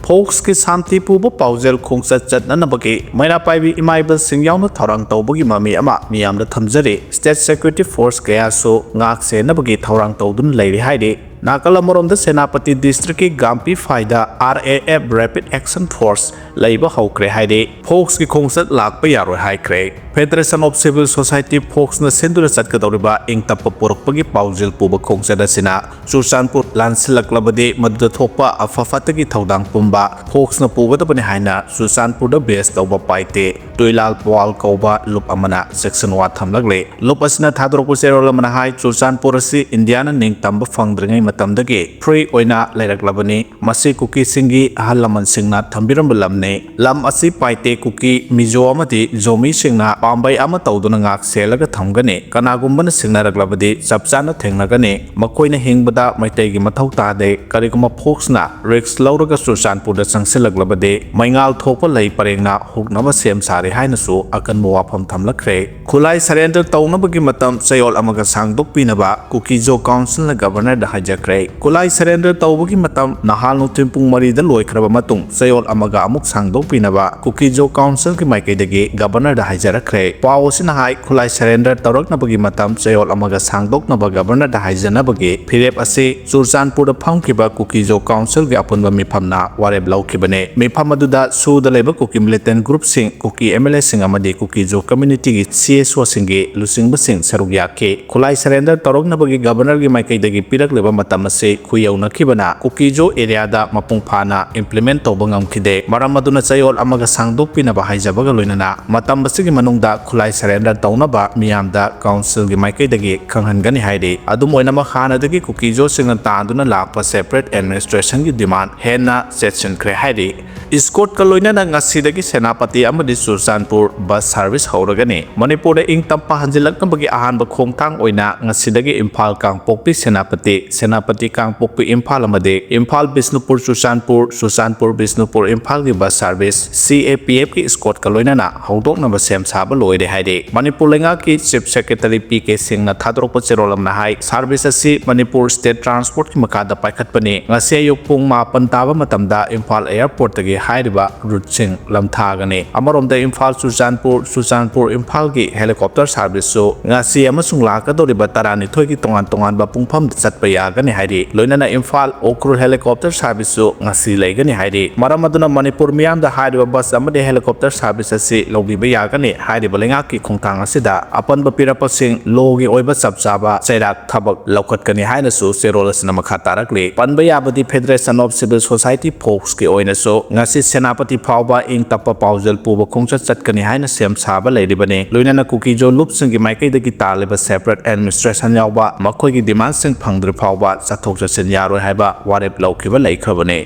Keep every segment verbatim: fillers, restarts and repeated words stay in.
ꯐꯣꯛꯁꯀꯤ ꯁꯥꯟꯇꯤ ꯄꯨꯕ ꯄꯥꯎꯖꯦꯜ ꯈꯣꯡꯆꯠ ꯆꯠꯅꯅꯕꯒꯤ ꯃꯩꯔꯥ ꯄꯥꯏꯕꯤ ꯏꯃꯥ ꯏꯕꯦꯜꯁꯤꯡ ꯌꯥꯎꯅ ꯊꯧꯔꯥꯡ ꯇꯧꯕꯒꯤ ꯃꯃꯤ ꯑꯃ ꯃꯤꯌꯥꯝꯗ ꯊꯝꯖꯔꯤ꯫ State Security Force ꯀꯌꯥꯁꯨ ꯉꯥꯛ ꯁꯦꯟꯅꯕꯒꯤ ꯊꯧꯔꯥꯡ ꯇꯧꯗꯨꯅ ꯂꯩꯔꯤ ꯍꯥꯏꯔꯤ꯫ ꯅꯥꯀꯜ ꯑꯃꯔꯣꯝꯗ ꯁꯦꯅꯥꯄꯇꯤ ꯗꯤꯁꯇ꯭ꯔꯤꯛꯀꯤ ꯒꯥꯝꯄꯤ ꯐꯥꯏꯗ R A F Rapid Action Force ꯂꯩꯕ ꯍꯧꯈ꯭ꯔꯦ ꯍꯥꯏꯔꯤ꯫ ꯐꯣꯛꯁꯀꯤ ꯈꯣꯡꯆꯠ ꯂꯥꯛꯄ ꯌꯥꯔꯣꯏ ꯍꯥꯏꯈ꯭ꯔꯦ꯫ Federation of Civil Society ꯐꯣꯛꯁꯅ ꯁꯤꯟꯗꯨꯅ ꯆꯠꯀꯗꯧꯔꯤꯕ ꯏꯪ ꯇꯞꯄ ꯄꯨꯔꯛꯄꯒꯤ ꯄꯥꯎꯖꯦꯜ ꯄꯨꯕ ꯈꯣꯡꯆꯠ ꯑꯁꯤꯅ ꯆꯨꯔꯆꯥꯟꯄꯨꯔ ꯂꯥꯟꯁꯤꯜꯂꯛꯂꯕꯗꯤ ꯃꯗꯨꯗ ꯊꯣꯛꯄ ꯑꯐ ꯐꯠꯇꯒꯤ ꯊꯧꯗꯥꯡ ꯄꯨꯝꯕ ꯐꯣꯛꯁꯅ ꯄꯨꯒꯗꯕꯅꯤ ꯍꯥꯏꯅ ꯆꯨꯔꯆꯥꯟꯄꯨꯔꯗ ꯕꯦꯁ ꯇꯧꯕ ꯄꯥꯏꯇꯦ ꯇꯨꯏꯂꯥꯜ ꯄꯋꯥꯜ ꯀꯧꯕ ꯂꯨꯞ ꯑꯃꯅ ꯆꯦꯛꯁꯤꯟꯋꯥ ꯊꯝꯂꯛꯂꯦ꯫ ꯂꯨꯞ ꯑꯁꯤꯅ ꯊꯥꯗꯣꯔꯛꯄ ꯆꯦꯔꯣꯜ ꯑꯃꯅ ꯍꯥꯏ, ꯆꯨꯔꯆꯥꯟꯄꯨꯔ ꯑꯁꯤ ꯏꯟꯗꯤꯌꯥꯅ ꯅꯤꯡꯇꯝꯕ ꯐꯪꯗ꯭ꯔꯤꯉꯩ ꯃꯇꯝꯗꯒꯤ ꯐ꯭ꯔꯤ ꯑꯣꯏꯅ ꯂꯩꯔꯛꯂꯕꯅꯤ꯫ ꯃꯁꯤ ꯀꯨꯀꯤꯁꯤꯡꯒꯤ ꯑꯍꯜ ꯂꯃꯟꯁꯤꯡꯅ ꯊꯝꯕꯤꯔꯝꯕ ꯂꯝꯅꯤ꯫ ꯂꯝ ꯑꯁꯤ ꯄꯥꯏꯇꯦ ꯀꯨꯀꯤ, ꯃꯤꯖꯣ ꯑꯃꯗꯤ ꯖꯣꯃꯤꯁꯤꯡꯅ ꯄꯥꯝꯕꯩ ꯑꯃ ꯇꯧꯗꯨꯅ ꯉꯥꯛ ꯁꯦꯜꯂꯒ ꯊꯝꯒꯅꯤ꯫ ꯀꯅꯥꯒꯨꯝꯕꯅ ꯁꯤꯡꯅꯔꯛꯂꯕꯗꯤ ꯆꯞ ꯆꯥꯅ ꯊꯦꯡꯅꯒꯅꯤ꯫ ꯃꯈꯣꯏꯅ ꯍꯤꯡꯕꯗ ꯃꯩꯇꯩꯒꯤ ꯃꯊꯧ ꯇꯥꯗꯦ꯫ ꯀꯔꯤꯒꯨꯝꯕ ꯐꯣꯛꯁꯅ ꯔꯤꯁꯛ ꯂꯧꯔꯒ ꯆꯨꯔꯆꯥꯟꯄꯨꯔꯗ ꯆꯪꯁꯤꯜꯂꯛꯂꯕꯗꯤ ꯃꯩꯉꯥꯜ ꯊꯣꯛꯄ ꯂꯩ ꯄꯔꯦꯡꯅ ꯍꯨꯛꯅꯕ ꯁꯦꯝ ꯁꯥꯔꯦ ꯍꯥꯏꯅꯁꯨ ꯑꯀꯟꯕ ꯋꯥꯐꯝ ꯊꯝꯂꯛꯈ꯭ꯔꯦ꯫ ꯈꯨꯠꯂꯥꯏ ꯁꯔꯦꯟꯗꯔ ꯇꯧꯅꯕꯒꯤ ꯃꯇꯝ ꯆꯌꯣꯜ ꯑꯃꯒ ꯁꯥꯡꯗꯣꯛꯄꯤꯅꯕ ꯀꯨꯀꯤꯖꯣ ꯀꯥꯎꯟꯁꯤꯜꯅ ꯒꯕꯔꯅꯔꯗ ꯍꯥꯏꯖꯈ꯭ꯔꯦ꯫ ꯈꯨꯠꯂꯥꯏ ꯁꯔꯦꯟꯗꯔ ꯇꯧꯕꯒꯤ ꯃꯇꯝ ꯅꯍꯥꯜ ꯅꯨꯡꯊꯤꯜ ꯄꯨꯡ ꯃꯔꯤꯗ ꯂꯣꯏꯈ꯭ꯔꯕ ꯃꯇꯨꯡ ꯆꯌꯣꯜ ꯑꯃꯒ ꯑꯃꯨꯛ ꯁꯥꯡꯗꯣꯛꯄꯤꯅꯕ ꯀꯨꯀꯤꯖꯣ ꯀꯥꯎꯟꯁꯤꯜꯒꯤ ꯃꯥꯏꯀꯩꯗꯒꯤ ꯒꯕꯔꯅꯔꯗ ꯍꯥꯏꯖꯔꯛꯈ꯭ꯔꯦ꯫ ꯄꯥꯎ ꯑꯁꯤꯅ ꯍꯥꯏ, ꯈꯨꯠꯂꯥꯏ ꯁꯔꯦꯟꯗꯔ ꯇꯧꯔꯛꯅꯕꯒꯤ ꯃꯇꯝ ꯆꯌꯣꯜ ꯑꯃꯒ ꯁꯥꯡꯗꯣꯛꯅꯕ ꯒꯕꯔꯅꯔꯗ ꯍꯥꯏꯖꯅꯕꯒꯤ ꯐꯤꯔꯦꯞ ꯑꯁꯤ ꯆꯨꯔꯆꯥꯟꯄꯨꯔꯗ ꯐꯝꯈꯤꯕ ꯀꯨꯀꯤꯖꯣ ꯀꯥꯎꯟꯁꯤꯜꯒꯤ ꯑꯄꯨꯟꯕ ꯃꯤꯐꯝꯅ ꯋꯥꯔꯦꯞ ꯂꯧꯈꯤꯕꯅꯤ꯫ ꯃꯤꯐꯝ ꯑꯗꯨꯗ ꯁꯨꯗ ꯂꯩꯕ ꯀꯨꯀꯤ ꯃꯤꯂꯤꯇꯦꯟ ꯒ꯭ꯔꯨꯞꯁꯤꯡ, ꯀꯨꯀꯤ M L A ꯁꯤꯡ ꯑꯃꯗꯤ ꯀꯨꯀꯤꯖꯣ ꯀꯝꯃ꯭ꯌꯨꯅꯤꯇꯤꯒꯤ C S O ꯁꯤꯡꯒꯤ ꯂꯨꯆꯤꯡꯕꯁꯤꯡ ꯁꯔꯨꯛ ꯌꯥꯈꯤ꯫ ꯈꯨꯠꯂꯥꯏ ꯁꯔꯦꯟꯗꯔ ꯇꯧꯔꯛꯅꯕꯒꯤ ꯒꯕꯔꯅꯔꯒꯤ ꯃꯥꯏꯀꯩꯗꯒꯤ ꯄꯤꯔꯛꯂꯤꯕ ꯃꯇꯝ ꯑꯁꯤ ꯈꯨꯌꯧꯅꯈꯤꯕꯅ ꯀꯨꯀꯤꯖꯣ ꯑꯦꯔꯤꯌꯥꯗ ꯃꯄꯨꯡ ꯐꯥꯅ ꯏꯝꯄ꯭ꯂꯤꯃꯦꯟ ꯇꯧꯕ ꯉꯝꯈꯤꯗꯦ꯫ ꯃꯔꯝ ꯑꯗꯨꯅ ꯆꯌꯣꯜ ꯑꯃꯒ ꯁꯥꯡꯗꯣꯛꯄꯤꯅꯕ ꯍꯥꯏꯖꯕꯒ ꯂꯣꯏꯅꯅ ꯃꯇꯝ ꯑꯁꯤꯒꯤ ꯃꯅꯨꯡꯗ ꯈꯨꯠꯂꯥꯏ ꯁꯔꯦꯟꯗꯔ ꯇꯧꯅꯕ ꯃꯤꯌꯥꯝꯗ ꯀꯥꯎꯟꯁꯤꯜꯒꯤ ꯃꯥꯏꯀꯩꯗꯒꯤ ꯈꯪꯍꯟꯒꯅꯤ ꯍꯥꯏꯔꯤ꯫ ꯑꯗꯨꯝ ꯑꯣꯏꯅꯃꯛ, ꯍꯥꯟꯅꯗꯒꯤ ꯀꯨꯀꯤꯖꯣꯁꯤꯡꯅ ꯇꯥꯟꯗꯨꯅ ꯂꯥꯛꯄ ꯁꯦꯄꯔꯦꯠ ꯑꯦꯗꯃꯤꯅꯤꯁꯇ꯭ꯔꯦꯁꯟꯒꯤ ꯗꯤꯃꯥꯟ ꯍꯦꯟꯅ ꯆꯦꯠꯁꯤꯟꯈ꯭ꯔꯦ ꯍꯥꯏꯔꯤ꯫ ꯏꯁꯀꯣꯔꯠꯀ ꯂꯣꯏꯅꯅ ꯉꯁꯤꯗꯒꯤ ꯁꯦꯅꯥꯄꯇꯤ ꯑꯃꯗꯤ ꯆꯨꯔꯆꯥꯟꯄꯨꯔ ꯕꯁ ꯁꯥꯔꯚꯤꯁ ꯍꯧꯔꯒꯅꯤ꯫ ꯃꯅꯤꯄꯨꯔꯗ ꯏꯪ ꯇꯞꯄ ꯍꯟꯖꯤꯜꯂꯛꯅꯕꯒꯤ ꯑꯍꯥꯟꯕ ꯈꯣꯡꯊꯥꯡ ꯑꯣꯏꯅ ꯉꯁꯤꯗꯒꯤ ꯏꯝꯐꯥꯜ ꯀꯥꯡꯄꯣꯛꯄꯤ ꯁꯦꯅꯥꯄꯇꯤ ꯁꯦꯅꯥ ꯁꯦꯅꯥꯄꯇꯤ, ꯀꯥꯡꯄꯣꯛꯄꯤ, ꯏꯝꯐꯥꯜ ꯑꯃꯗꯤ ꯏꯝꯐꯥꯜ ꯕꯤꯁꯅꯨꯄꯨꯔ ꯆꯨꯔꯆꯥꯟꯄꯨꯔ, ꯆꯨꯔꯆꯥꯟꯄꯨꯔ ꯕꯤꯁꯅꯨꯄꯨꯔ ꯏꯝꯐꯥꯜꯒꯤ bus service C A P F ꯀꯤ escort ꯀ ꯂꯣꯏꯅꯅ ꯍꯧꯗꯣꯛꯅꯕ ꯁꯦꯝ ꯁꯥꯕ ꯂꯣꯏꯔꯦ ꯍꯥꯏꯔꯤ꯫ ꯃꯅꯤꯄꯨꯔ ꯂꯩꯉꯥꯛꯀꯤ Chief Secretary P K ꯁꯤꯡꯅ ꯊꯥꯗꯣꯔꯛꯄ ꯆꯦꯔꯣꯜ ꯑꯃꯅ ꯍꯥꯏ, ꯁꯥꯔꯚꯤꯁ ꯑꯁꯤ ꯃꯅꯤꯄꯨꯔ State Transport ꯀꯤ ꯃꯈꯥꯗ ꯄꯥꯏꯈꯠꯄꯅꯤ꯫ ꯉꯁꯤ ꯑꯌꯨꯛ ꯄꯨꯡ ꯃꯥꯄꯟ ꯇꯥꯕ ꯃꯇꯝꯗ ꯏꯝꯐꯥꯜ airport ꯇꯒꯤ ꯍꯥꯏꯔꯤꯕ route ꯁꯤꯡ ꯂꯝꯊꯥꯒꯅꯤ꯫ ꯑꯃꯔꯣꯝꯗ ꯏꯝꯐꯥꯜ ꯆꯨꯔꯆꯥꯟꯄꯨꯔ, ꯆꯨꯔꯆꯥꯟꯄꯨꯔ ꯏꯝꯐꯥꯜꯒꯤ helicopter service ꯁꯨ ꯉꯁꯤ ꯑꯃꯁꯨꯡ ꯂꯥꯛꯀꯗꯧꯔꯤꯕ ꯇꯔꯥꯅꯤꯊꯣꯏꯒꯤ ꯇꯣꯉꯥꯟ ꯇꯣꯉꯥꯟꯕ ꯄꯨꯡꯐꯝꯗ ꯆꯠꯄ ꯌꯥꯒꯅꯤ ꯍꯥꯏꯔꯤ꯫ ꯂꯣꯏꯅꯅ ꯏꯝꯐꯥꯜ ꯎꯈ꯭ꯔꯨꯜ helicopter service ꯁꯨ ꯉꯁꯤ ꯂꯩꯒꯅꯤ ꯍꯥꯏꯔꯤ꯫ ꯃꯔꯝ ꯑꯗꯨꯅ ꯃꯅꯤꯄꯨꯔ ꯃꯤꯌꯥꯝꯗ ꯍꯥꯏꯔꯤꯕ ꯕꯁ ꯑꯃꯗꯤ helicopter service ꯑꯁꯤ ꯂꯧꯕꯤꯕ ꯌꯥꯒꯅꯤ꯫ ꯍꯥꯏꯔꯤꯕ ꯂꯩꯉꯥꯛꯀꯤ ꯈꯣꯡꯊꯥꯡ ꯑꯁꯤꯗ ꯑꯄꯟꯕ ꯄꯤꯔꯛꯄꯁꯤꯡ law ꯒꯤ ꯑꯣꯏꯕ ꯆꯞ ꯆꯥꯕ ꯆꯩꯔꯥꯛ ꯊꯕꯛ ꯂꯧꯈꯠꯀꯅꯤ ꯍꯥꯏꯅꯁꯨ ꯆꯦꯔꯣꯜ ꯑꯁꯤꯅ ꯃꯈꯥ ꯇꯥꯔꯛꯂꯤ꯫ ꯄꯟꯕ ꯌꯥꯕꯗꯤ Federation of Civil Society Folks ꯀꯤ ꯑꯣꯏꯅꯁꯨ ꯉꯁꯤ ꯁꯦꯅꯥꯄꯇꯤ ꯐꯥꯎꯕ ꯏꯪ ꯇꯞꯄ ꯄꯥꯎꯖꯦꯜ ꯄꯨꯕ ꯈꯣꯡꯆꯠ ꯆꯠꯀꯅꯤ ꯍꯥꯏꯅ ꯁꯦꯝ ꯁꯥꯕ ꯂꯩꯔꯤꯕꯅꯤ꯫ ꯂꯣꯏꯅꯅ ꯀꯨꯀꯤꯖꯣ ꯂꯨꯞꯁꯤꯡꯒꯤ ꯃꯥꯏꯀꯩꯗꯒꯤ ꯇꯥꯜꯂꯤꯕ separate administration ꯌꯥꯎꯕ ꯃꯈꯣꯏꯒꯤ demand ꯁꯤꯡ ꯐꯪꯗ꯭ꯔꯤ ꯐꯥꯎꯕ ꯆꯠꯊꯣꯛ ꯆꯠꯁꯤꯟ ꯌꯥꯔꯣꯏ ꯍꯥꯏꯕ ꯋꯥꯔꯦꯞ ꯂꯧꯈꯤꯕ ꯂꯩꯈ꯭ꯔꯕꯅꯤ꯫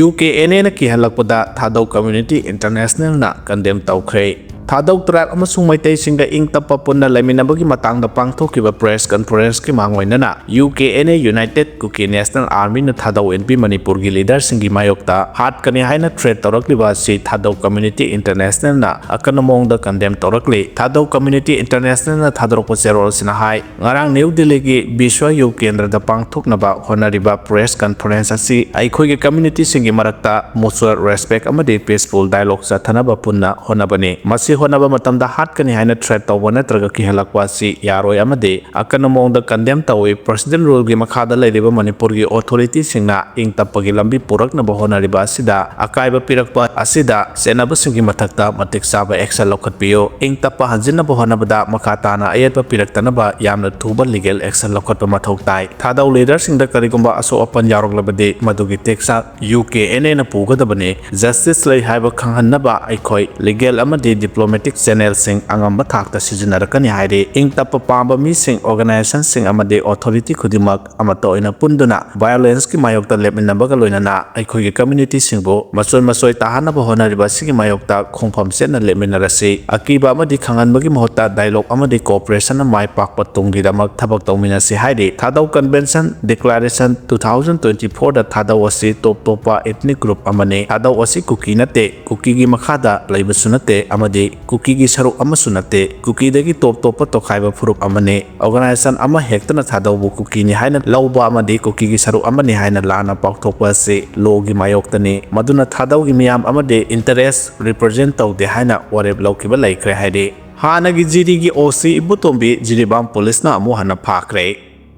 U K N A ꯅ ꯀꯤꯍꯜꯂꯛꯄꯗ ꯊꯥꯗꯧ Community International ꯅ condemn ꯇꯧꯈ꯭ꯔꯦ꯫ ꯊꯥꯗꯧ tribe ꯑꯃꯁꯨꯡ ꯃꯩꯇꯩꯁꯤꯡꯗ ꯏꯪ ꯇꯞꯄ ꯄꯨꯟꯅ ꯂꯩꯃꯤꯟꯅꯕꯒꯤ ꯃꯇꯥꯡꯗ ꯄꯥꯡꯊꯣꯛꯈꯤꯕ press conference ꯀꯤ ꯃꯥꯡꯑꯣꯏꯅꯅ U K N A United Kuki National Army ꯅ ꯊꯥꯗꯧ ꯑꯦꯟ ꯄꯤ ꯃꯅꯤꯄꯨꯔꯒꯤ leader ꯁꯤꯡꯒꯤ ꯃꯥꯌꯣꯛꯇ ꯍꯥꯠꯀꯅꯤ ꯍꯥꯏꯅ threat ꯇꯧꯔꯛꯂꯤꯕ ꯑꯁꯤ ꯊꯥꯗꯧ Community International ꯅ ꯑꯀꯟꯕ ꯃꯑꯣꯡꯗ condemn ꯇꯧꯔꯛꯂꯤ꯫ ꯊꯥꯗꯧ Community International ꯅ ꯊꯥꯗꯣꯔꯛꯄ ꯆꯦꯔꯣꯜ ꯑꯁꯤꯅ ꯍꯥꯏ, ꯉꯔꯥꯡ ꯅ꯭ꯌꯨ ꯗꯤꯜꯂꯤꯒꯤ ꯕꯤꯁ꯭ꯋ ꯌꯨ ꯀꯦꯟꯗ꯭ꯔꯗ ꯄꯥꯡꯊꯣꯛꯅꯕ ꯍꯣꯠꯅꯔꯤꯕ press conference ꯑꯁꯤ ꯑꯩꯈꯣꯏꯒꯤ community ꯁꯤꯡꯒꯤ ꯃꯔꯛꯇ mutual respect ꯑꯃꯗꯤ peaceful dialogue ꯆꯠꯊꯅꯕ ꯄꯨꯟꯅ ꯍꯣꯠꯅꯕꯅꯤ꯫ ꯃꯁꯤ ꯍꯣꯠꯅꯕ ꯃꯇꯝꯗ ꯍꯥꯠꯀꯅꯤ ꯍꯥꯏꯅ threat ꯇꯧꯕ ꯅꯠꯇ꯭ꯔꯒ ꯀꯤꯍꯜꯂꯛꯄ ꯑꯁꯤ ꯌꯥꯔꯣꯏ ꯑꯃꯗꯤ ꯑꯀꯟꯕ ꯃꯑꯣꯡꯗ condemn ꯇꯧꯏ꯫ President rule ꯒꯤ ꯃꯈꯥꯗ ꯂꯩꯔꯤꯕ ꯃꯅꯤꯄꯨꯔꯒꯤ authority ꯁꯤꯡꯅ ꯏꯪ ꯇꯞꯄꯒꯤ ꯂꯝꯕꯤ ꯄꯨꯔꯛꯅꯕ ꯍꯣꯠꯅꯔꯤꯕ ꯑꯁꯤꯗ ꯑꯀꯥꯏꯕ ꯄꯤꯔꯛꯄ ꯑꯁꯤꯗ ꯆꯦꯟꯅꯕꯁꯤꯡꯒꯤ ꯃꯊꯛꯇ ꯃꯇꯤꯛ ꯆꯥꯕ action ꯂꯧꯈꯠꯄꯤꯌꯨ꯫ ꯏꯪ ꯇꯞꯄ ꯍꯟꯖꯤꯟꯅꯕ ꯍꯣꯠꯅꯕꯗ ꯃꯈꯥ ꯇꯥꯅ ꯑꯌꯦꯠꯄ ꯄꯤꯔꯛꯇꯅꯕ ꯌꯥꯝꯅ ꯊꯨꯕ legal action ꯂꯧꯈꯠꯄ ꯃꯊꯧ ꯇꯥꯏ꯫ ꯊꯥꯗꯧ leader ꯁꯤꯡꯗ ꯀꯔꯤꯒꯨꯝꯕ ꯑꯁꯣꯛ ꯑꯄꯟ ꯌꯥꯎꯔꯛꯂꯕꯗꯤ ꯃꯗꯨꯒꯤ ꯇꯦꯛꯆꯥꯛ U K N A ꯅ ꯄꯨꯒꯗꯕꯅꯤ꯫ Justice ꯂꯩ ꯍꯥꯏꯕ ꯈꯪꯍꯟꯅꯕ ꯑꯩꯈꯣꯏ legal ꯑꯃꯗꯤ diplomatic diplomatic channelꯁꯤꯡ ꯑꯉꯝꯕ ꯊꯥꯛꯇ ꯁꯤꯖꯤꯟꯅꯔꯛꯀꯅꯤ ꯍꯥꯏꯔꯤ꯫ ꯏꯪ ꯇꯞꯄ ꯄꯥꯝꯕ ꯃꯤꯁꯤꯡ, organizationꯁꯤꯡ ꯑꯃꯗꯤ authority ꯈꯨꯗꯤꯡꯃꯛ ꯑꯃꯠꯇ ꯑꯣꯏꯅ ꯄꯨꯟꯗꯨꯅ violenceꯀꯤ ꯃꯥꯌꯣꯛꯇ ꯂꯦꯞꯃꯤꯟꯅꯕꯒ ꯂꯣꯏꯅꯅ ꯑꯩꯈꯣꯏꯒꯤ communityꯁꯤꯡꯕꯨ ꯃꯆꯣꯏ ꯃꯆꯣꯏ ꯇꯥꯍꯟꯅꯕ ꯍꯣꯠꯅꯔꯤꯕ ꯑꯁꯤꯒꯤ ꯃꯥꯌꯣꯛꯇ ꯈꯣꯡꯐꯝ ꯆꯦꯠꯅ ꯂꯦꯞꯃꯤꯟꯅꯔꯁꯤ꯫ ꯑꯀꯤꯕ ꯑꯃꯗꯤ ꯈꯪꯍꯟꯕꯒꯤ ꯃꯍꯨꯠꯇ dialogue ꯑꯃꯗꯤ cooperationꯅ ꯃꯥꯏ ꯄꯥꯛꯄ ꯇꯨꯡꯒꯤꯗꯃꯛ ꯊꯕꯛ ꯇꯧꯃꯤꯟꯅꯁꯤ ꯍꯥꯏꯔꯤ꯫ ꯊꯥꯗꯧ Convention Declaration two thousand twenty fourꯗ ꯊꯥꯗꯧ ꯑꯁꯤ ꯇꯣꯞ ꯇꯣꯞꯄ ethnic group ꯑꯃꯅꯤ꯫ ꯊꯥꯗꯧ ꯑꯁꯤ ꯀꯨꯀꯤ ꯅꯠꯇꯦ, ꯀꯨꯀꯤꯒꯤ ꯃꯈꯥꯗ ꯂꯩꯕꯁꯨ ꯅꯠꯇꯦ ꯑꯃꯗꯤ ꯀꯨꯀꯤꯒꯤ ꯁꯔꯨꯛ ꯑꯃꯁꯨ ꯅꯠꯇꯦ꯫ ꯀꯨꯀꯤꯗꯒꯤ ꯇꯣꯞ ꯇꯣꯞꯄ ꯇꯣꯈꯥꯏꯕ ꯐꯨꯔꯨꯞ ꯑꯃꯅꯤ꯫ Organization ꯑꯃ ꯍꯦꯛꯇꯅ ꯊꯥꯗꯧꯕꯨ ꯀꯨꯀꯤꯅꯤ ꯍꯥꯏꯅ ꯂꯧꯕ ꯑꯃꯗꯤ ꯀꯨꯀꯤꯒꯤ ꯁꯔꯨꯛ ꯑꯃꯅꯤ ꯍꯥꯏꯅ ꯂꯥꯟꯅ ꯄꯥꯎꯊꯣꯛꯄ ꯑꯁꯤ lawꯒꯤ ꯃꯥꯌꯣꯛꯇꯅꯤ꯫ ꯃꯗꯨꯅ ꯊꯥꯗꯧꯒꯤ ꯃꯤꯌꯥꯝ ꯑꯃꯗꯤ interest represent ꯇꯧꯗꯦ ꯍꯥꯏꯅ ꯋꯥꯔꯦꯞ ꯂꯧꯈꯤꯕ ꯂꯩꯈ꯭ꯔꯦ ꯍꯥꯏꯔꯤ꯫ ꯍꯥꯟꯅꯒꯤ ꯖꯤꯔꯤꯒꯤ OC ꯏꯕꯣꯇꯣꯝꯕꯤ ꯖꯤꯔꯤꯕꯥꯝ policeꯅ ꯑꯃꯨꯛ ꯍꯟꯅ ꯐꯥꯈ꯭ꯔꯦ꯫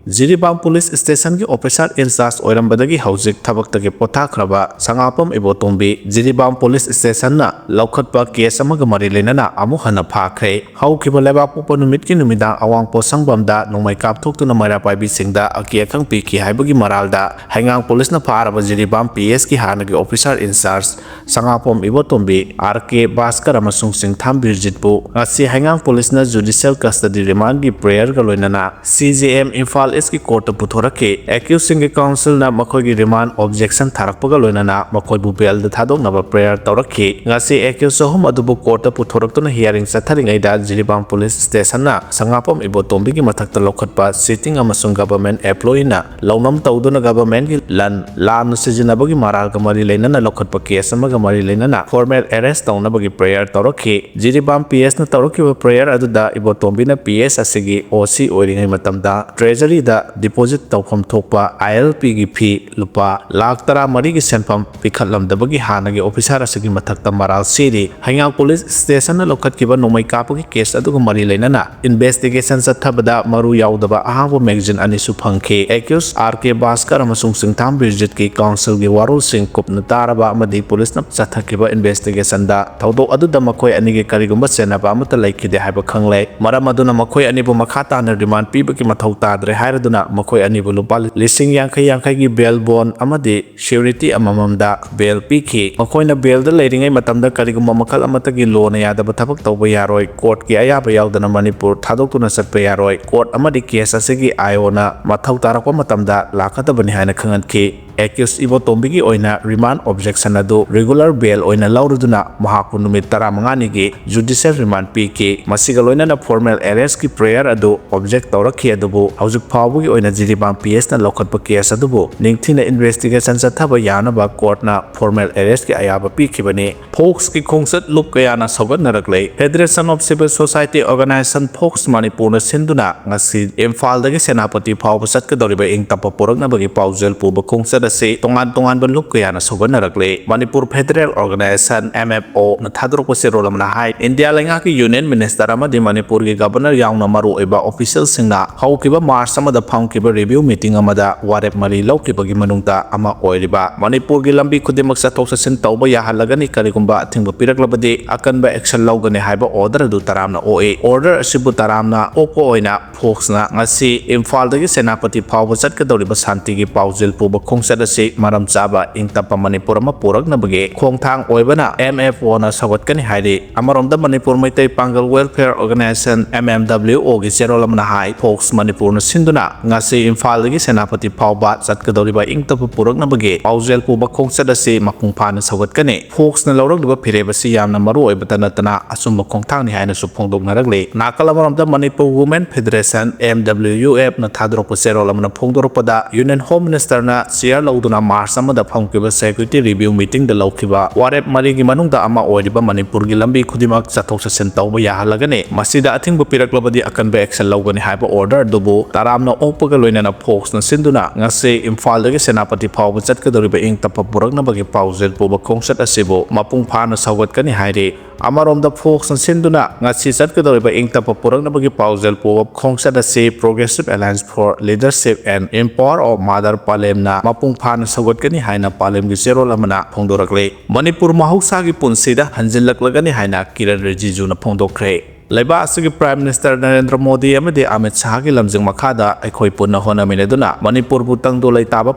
Jiribam police stationꯒꯤ officer in charge ꯑꯣꯏꯔꯝꯕꯗꯒꯤ ꯍꯧꯖꯤꯛ ꯊꯕꯛꯇꯒꯤ ꯄꯣꯊꯥꯈ꯭ꯔꯕ ꯁꯉꯥꯄꯝ ꯏꯕꯣꯇꯣꯝꯕꯤ ꯖꯤꯔꯤꯕꯥꯝ police stationꯅ ꯂꯧꯈꯠꯄ case ꯑꯃꯒ ꯃꯔꯤ ꯂꯩꯅꯅ ꯑꯃꯨꯛ ꯍꯟꯅ ꯐꯥꯈ꯭ꯔꯦ꯫ ꯍꯧꯈꯤꯕ ꯂꯩꯕꯥꯛꯄꯣꯛꯄ ꯅꯨꯃꯤꯠꯀꯤ ꯅꯨꯃꯤꯗꯥꯡ ꯑꯋꯥꯡ ꯄꯣꯠꯁꯪꯕꯝꯗ ꯅꯣꯡꯃꯩ ꯀꯥꯞꯊꯣꯛꯇꯨꯅ ꯃꯩꯔꯥ ꯄꯥꯏꯕꯤꯁꯤꯡꯗ ꯑꯀꯤ ꯑꯈꯪ ꯄꯤꯈꯤ ꯍꯥꯏꯕꯒꯤ ꯃꯔꯥꯜꯗ ꯍꯩꯉꯥꯡ policeꯅ ꯐꯥꯔꯕ ꯖꯤꯔꯤꯕꯥꯝ PSꯀꯤ ꯍꯥꯟꯅꯒꯤ officer in charge ꯁꯉꯥꯄꯣꯝ Ibotombi, RK Bhaskar ꯑꯃꯁꯨꯡ ꯆꯤꯡꯊꯥꯝ ꯕꯤꯔꯖꯤꯠꯄꯨ ꯉꯁꯤ ꯍꯩꯉꯥꯡ policeꯅ judicial custody remandꯒꯤ prayerꯒ ꯂꯣꯏꯅꯅ CJM ꯏꯝꯐꯥꯜ Eastꯀꯤ courtꯇ ꯄꯨꯊꯣꯔꯛꯈꯤ꯫ Accusedꯁꯤꯡꯒꯤ counselꯅ ꯃꯈꯣꯏꯒꯤ remand objection ꯊꯥꯔꯛꯄꯒ ꯂꯣꯏꯅꯅ ꯃꯈꯣꯏꯕꯨ bailꯗ ꯊꯥꯗꯣꯛꯅꯕ prayer ꯇꯧꯔꯛꯈꯤ꯫ ꯉꯁꯤ accused ꯑꯍꯨꯝ ꯑꯗꯨꯕꯨ courtꯇ ꯄꯨꯊꯣꯔꯛꯇꯨꯅ hearing ꯆꯠꯊꯔꯤꯉꯩꯗ ꯖꯤꯔꯤꯕꯥꯝ police stationꯅ ꯁꯉꯥꯄꯝ ꯏꯕꯣꯇꯣꯝꯕꯤꯒꯤ ꯃꯊꯛꯇ ꯂꯧꯈꯠꯄ sitting ꯑꯃꯁꯨꯡ government employeeꯅ ꯂꯧꯅꯝ ꯇꯧꯗꯨꯅ governmentꯀꯤ ꯂꯟ ꯂꯥꯟꯅ ꯁꯤꯖꯤꯟꯅꯕꯒꯤ ꯃꯔꯥꯜꯒ ꯃꯔꯤ ꯂꯩꯅꯅ ꯂꯧꯈꯠꯄ case ꯑꯃꯒ ꯃꯔꯤ ꯂꯩꯅꯅ formal arrest ꯇꯧꯅꯕꯒꯤ prayer ꯇꯧꯔꯛꯈꯤ꯫ ꯖꯤꯔꯤꯕꯥꯝ PSꯅ ꯇꯧꯔꯛꯈꯤꯕ prayer ꯑꯗꯨꯗ ꯏꯕꯣꯇꯣꯝꯕꯤꯅ PS ꯑꯁꯤꯒꯤ OC ꯑꯣꯏꯔꯤꯉꯩ ꯃꯇꯝꯗ treasuryꯗ deposit ꯇꯧꯐꯝ ꯊꯣꯛꯄ ILPꯒꯤ fee ꯂꯨꯄꯥ ꯂꯥꯈ ꯇꯔꯥꯃꯔꯤꯒꯤ ꯁꯦꯟꯐꯝ ꯄꯤꯈꯠꯂꯝꯗꯕꯒꯤ ꯍꯥꯟꯅꯒꯤ officer ꯑꯁꯤꯒꯤ ꯃꯊꯛꯇ ꯃꯔꯥꯜ ꯁꯤꯔꯤ꯫ ꯍꯩꯉꯥꯡ police stationꯅ ꯂꯧꯈꯠꯈꯤꯕ ꯅꯣꯡꯃꯩ ꯀꯥꯞꯄꯒꯤ case ꯑꯗꯨꯒ ꯃꯔꯤ ꯂꯩꯅꯅ investigation ꯆꯠꯊꯕꯗ ꯃꯔꯨ ꯌꯥꯎꯗꯕ ꯑꯍꯥꯡꯕ magazine ꯑꯅꯤꯁꯨ ꯐꯪꯈꯤ꯫ Accused RK ꯚꯥꯁꯀꯔ ꯑꯃꯁꯨꯡ ꯆꯤꯡꯊꯥꯝ ꯕꯤꯔꯖꯤꯠꯀꯤ counselꯒꯤ ꯋꯥꯔꯣꯜꯁꯤꯡ ꯀꯨꯞꯅ ꯇꯥꯔꯕ ꯑꯃꯗꯤ policeꯅ ꯆꯠꯊꯈꯤꯕ investigationꯗ ꯊꯧꯗꯣꯛ ꯑꯗꯨꯗ ꯃꯈꯣꯏ ꯑꯅꯤꯒꯤ ꯀꯔꯤꯒꯨꯝꯕ ꯆꯦꯟꯅꯕ ꯑꯃꯠꯇ ꯂꯩꯈꯤꯗꯦ ꯍꯥꯏꯕ ꯈꯪꯂꯦ꯫ ꯃꯔꯝ ꯑꯗꯨꯅ ꯃꯈꯣꯏ ꯑꯅꯤꯕꯨ ꯃꯈꯥ ꯇꯥꯅ remand ꯄꯤꯕꯒꯤ ꯃꯊꯧ ꯇꯥꯗ꯭ꯔꯦ ꯍꯥꯏ꯫ ꯍꯥꯏꯔꯗꯨꯅ ꯃꯈꯣꯏ ꯑꯅꯤꯕꯨ ꯂꯨꯄꯥ ꯂꯤꯁꯤꯡ ꯌꯥꯡꯈꯩ ꯌꯥꯡꯈꯩꯒꯤ bail bond ꯑꯃꯗꯤ surety ꯑꯃꯃꯝꯗ bail ꯄꯤꯈꯤ꯫ ꯃꯈꯣꯏꯅ bailꯗ ꯂꯩꯔꯤꯉꯩ ꯃꯇꯝꯗ ꯀꯔꯤꯒꯨꯝꯕ ꯃꯈꯜ ꯑꯃꯠꯇꯒꯤ ꯂꯣꯅ ꯌꯥꯗꯕ ꯊꯕꯛ ꯇꯧꯕ ꯌꯥꯔꯣꯏ, courtꯀꯤ ꯑꯌꯥꯕ ꯌꯥꯎꯗꯅ ꯃꯅꯤꯄꯨꯔ ꯊꯥꯗꯣꯛꯇꯨꯅ ꯆꯠꯄ ꯌꯥꯔꯣꯏ, court ꯑꯃꯗꯤ case ꯑꯁꯤꯒꯤ ꯑꯥꯏꯑꯣꯅ ꯃꯊꯧ ꯇꯥꯔꯛꯄ ꯃꯇꯝꯗ ꯂꯥꯛꯀꯗꯕꯅꯤ ꯍꯥꯏꯅ ꯈꯪꯍꯟꯈꯤ꯫ Accused ꯏꯕꯣꯇꯣꯝꯕꯤꯒꯤ ꯑꯣꯏꯅ remand objection ꯑꯗꯨ regular bail ꯑꯣꯏꯅ ꯂꯧꯔꯗꯨꯅ ꯃꯍꯥꯛꯄꯨ ꯅꯨꯃꯤꯠ ꯇꯔꯥꯃꯉꯥꯅꯤꯒꯤ judicial remand ꯄꯤꯈꯤ꯫ ꯃꯁꯤꯒ ꯂꯣꯏꯅꯅ formal arrestꯀꯤ prayer ꯑꯗꯨ object ꯇꯧꯔꯛꯈꯤ, ꯑꯗꯨꯕꯨ ꯍꯧꯖꯤꯛ ꯐꯥꯎꯕꯒꯤ ꯑꯣꯏꯅ ꯖꯤꯔꯤꯕꯥꯝ ꯄꯤ ꯑꯦꯁꯅ ꯂꯧꯈꯠꯄ case ꯑꯗꯨꯕꯨ ꯅꯤꯡꯊꯤꯅ investigation ꯆꯠꯊꯕ ꯌꯥꯅꯕ courtꯅ formal arrestꯀꯤ ꯑꯌꯥꯕ ꯄꯤꯈꯤꯕꯅꯤ꯫ Forceꯀꯤ ꯈꯣꯡꯆꯠ ꯂꯨꯞ ꯀꯌꯥꯅ ꯁꯧꯒꯠꯅꯔꯛꯂꯦ꯫ Federation of Civil Society Organization, Force, ꯃꯅꯤꯄꯨꯔꯅ ꯁꯤꯟꯗꯨꯅ ꯉꯁꯤ ꯏꯝꯐꯥꯜꯗꯒꯤ ꯁꯦꯅꯥꯄꯇꯤ ꯐꯥꯎꯕ ꯆꯠꯀꯗꯧꯔꯤꯕ ꯏꯪ ꯇꯞꯄ ꯄꯨꯔꯛꯅꯕꯒꯤ ꯄꯥꯎꯖꯦꯜ ꯄꯨꯕ ꯈꯣꯡꯆꯠ ꯑꯁꯤ ꯇꯣꯉꯥꯟ ꯇꯣꯉꯥꯟꯕ ꯂꯨꯞ ꯀꯌꯥꯅ ꯁꯧꯒꯠꯅꯔꯛꯂꯦ꯫ ꯃꯅꯤꯄꯨꯔ Federal Organization, MFOꯅ ꯊꯥꯗꯣꯔꯛꯄ ꯆꯦꯔꯣꯜ ꯑꯃꯅ ꯍꯥꯏ, ꯏꯟꯗꯤꯌꯥ ꯂꯩꯉꯥꯛꯀꯤ Union Minister ꯑꯃꯗꯤ ꯃꯅꯤꯄꯨꯔꯒꯤ Governor ꯌꯥꯎꯅ ꯃꯔꯨꯑꯣꯏꯕ officialꯁꯤꯡꯅ ꯍꯧꯈꯤꯕ March ꯑꯃꯗ ꯐꯝꯈꯤꯕ review meeting ꯑꯃꯗ ꯋꯥꯔꯦꯞ ꯃꯔꯤ ꯂꯧꯈꯤꯕꯒꯤ ꯃꯅꯨꯡꯗ ꯑꯃ ꯑꯣꯏꯔꯤꯕ ꯃꯅꯤꯄꯨꯔꯒꯤ ꯂꯝꯕꯤ ꯈꯨꯗꯤꯡꯃꯛ ꯆꯠꯊꯣꯛ ꯆꯠꯁꯤꯟ ꯇꯧꯕ ꯌꯥꯍꯜꯂꯒꯅꯤ, ꯀꯔꯤꯒꯨꯝꯕ ꯑꯊꯤꯡꯕ ꯄꯤꯔꯛꯂꯕꯗꯤ ꯑꯀꯟꯕ action ꯂꯧꯒꯅꯤ ꯍꯥꯏꯕ order ꯑꯗꯨ ꯇꯔꯥꯝꯅ ꯑꯣꯛꯏ꯫ Order ꯑꯁꯤꯕꯨ ꯇꯔꯥꯝꯅ ꯑꯣꯛꯄ ꯑꯣꯏꯅ Forceꯅ ꯉꯁꯤ ꯏꯝꯐꯥꯜꯗꯒꯤ ꯁꯦꯅꯥꯄꯇꯤ ꯐꯥꯎꯕ ꯆꯠꯀꯗꯧꯔꯤꯕ ꯁꯥꯟꯇꯤꯒꯤ ꯄꯥꯎꯖꯦꯜ ꯄꯨꯕ ꯈꯣꯡꯆꯠ ꯑꯁꯤ ꯃꯔꯝ ꯆꯥꯕ ꯏꯪ ꯇꯞꯄ ꯃꯅꯤꯄꯨꯔ ꯑꯃ ꯄꯨꯔꯛꯅꯕꯒꯤ ꯈꯣꯡꯊꯥꯡ ꯑꯣꯏꯕꯅ MFOꯅ ꯁꯧꯒꯠꯀꯅꯤ ꯍꯥꯏꯔꯤ꯫ ꯑꯃꯔꯣꯝꯗ ꯃꯅꯤꯄꯨꯔ ꯃꯩꯇꯩ ꯄꯥꯡꯒꯜ Welfare Organization, MMWOꯒꯤ ꯆꯦꯔꯣꯜ ꯑꯃꯅ ꯍꯥꯏ, Force ꯃꯅꯤꯄꯨꯔꯅ ꯁꯤꯟꯗꯨꯅ ꯉꯁꯤ ꯏꯝꯐꯥꯜꯗꯒꯤ ꯁꯦꯅꯥꯄꯇꯤ ꯐꯥꯎꯕ ꯆꯠꯀꯗꯧꯔꯤꯕ ꯏꯪ ꯇꯞꯄ ꯄꯨꯔꯛꯅꯕꯒꯤ ꯄꯥꯎꯖꯦꯜ ꯄꯨꯕ ꯈꯣꯡꯆꯠ ꯑꯁꯤ ꯃꯄꯨꯡ ꯐꯥꯅ ꯁꯧꯒꯠꯀꯅꯤ꯫ Forceꯅ ꯂꯧꯔꯛꯂꯤꯕ ꯐꯤꯔꯦꯞ ꯑꯁꯤ ꯌꯥꯝꯅ ꯃꯔꯨ ꯑꯣꯏꯕꯇ ꯅꯠꯇꯅ ꯑꯆꯨꯝꯕ ꯈꯣꯡꯊꯥꯡꯅꯤ ꯍꯥꯏꯅꯁꯨ ꯐꯣꯡꯗꯣꯛꯅꯔꯛꯂꯤ꯫ ꯅꯥꯀꯜ ꯑꯃꯔꯣꯝꯗ ꯃꯅꯤꯄꯨꯔ Women Federation, MWUFꯅ ꯊꯥꯗꯣꯔꯛꯄ ꯆꯦꯔꯣꯜ ꯑꯃꯅ ꯐꯣꯡꯗꯣꯔꯛꯄꯗ, Union Home Ministerꯅ chair ꯂꯧꯗꯨꯅ March ꯑꯃꯗ ꯐꯝꯈꯤꯕ security review meetingꯗ ꯂꯧꯈꯤꯕ ꯋꯥꯔꯦꯞ ꯃꯔꯤꯒꯤ ꯃꯅꯨꯡꯗ ꯑꯃ ꯑꯣꯏꯔꯤꯕ ꯃꯅꯤꯄꯨꯔꯒꯤ ꯂꯝꯕꯤ ꯈꯨꯗꯤꯡꯃꯛ ꯆꯠꯊꯣꯛ ꯆꯠꯁꯤꯟ ꯇꯧꯕ ꯌꯥꯍꯜꯂꯒꯅꯤ꯫ ꯃꯁꯤꯗ ꯑꯊꯤꯡꯕ ꯄꯤꯔꯛꯂꯕꯗꯤ ꯑꯀꯟꯕ action ꯂꯧꯒꯅꯤ ꯍꯥꯏꯕ order ꯑꯗꯨꯕꯨ ꯇꯔꯥꯝꯅ ꯑꯣꯛꯄꯒ ꯂꯣꯏꯅꯅ Forceꯅ ꯁꯤꯟꯗꯨꯅ ꯉꯁꯤ ꯏꯝꯐꯥꯜꯗꯒꯤ ꯁꯦꯅꯥꯄꯇꯤ ꯐꯥꯎꯕ ꯆꯠꯀꯗꯧꯔꯤꯕ ꯏꯪ ꯇꯞꯄ ꯄꯨꯔꯛꯅꯕꯒꯤ ꯄꯥꯎꯖꯦꯜ ꯄꯨꯕ ꯈꯣꯡꯆꯠ ꯑꯁꯤꯕꯨ ꯃꯄꯨꯡ ꯐꯥꯅ ꯁꯧꯒꯠꯀꯅꯤ ꯍꯥꯏꯔꯤ꯫ ꯑꯃꯔꯣꯝꯗ Forceꯅ ꯁꯤꯟꯗꯨꯅ ꯉꯁꯤ ꯆꯠꯀꯗꯧꯔꯤꯕ ꯏꯪ ꯇꯞꯄ ꯄꯨꯔꯛꯅꯕꯒꯤ ꯄꯥꯎꯖꯦꯜ ꯄꯨꯕ ꯈꯣꯡꯆꯠ ꯑꯁꯤ Progressive Alliance for Leadership and Empower of Mother ꯄꯥꯂꯦꯝꯅ ꯃꯄꯨꯡ ꯐꯥꯅ ꯁꯧꯒꯠꯀꯅꯤ ꯍꯥꯏꯅ ꯄꯥꯂꯦꯝꯒꯤ ꯆꯦꯔꯣꯜ ꯑꯃꯅ ꯐꯣꯡꯗꯣꯔꯛꯂꯤ꯫ ꯃꯅꯤꯄꯨꯔ ꯃꯍꯧꯁꯥꯒꯤ ꯄꯨꯟꯁꯤꯗ ꯍꯟꯖꯤꯜꯂꯛꯂꯒꯅꯤ ꯍꯥꯏꯅ ꯀꯤꯔꯟ ꯔꯤꯖꯤꯖꯨꯅ ꯐꯣꯡꯗꯣꯛꯈ꯭ꯔꯦ꯫ ꯂꯩꯕꯥꯛ ꯑꯁꯤꯒꯤ Prime Minister ꯅꯔꯦꯟꯗ꯭ꯔ ꯃꯣꯗꯤ ꯑꯃꯗꯤ ꯑꯃꯤꯠ ꯁꯥꯍꯒꯤ ꯂꯝꯖꯤꯡ ꯃꯈꯥꯗ ꯑꯩꯈꯣꯏ ꯄꯨꯟꯅ ꯍꯣꯠꯅꯃꯤꯟꯅꯗꯨꯅ ꯃꯅꯤꯄꯨꯔꯕꯨ ꯇꯪꯗꯨ ꯂꯩꯇꯥꯕ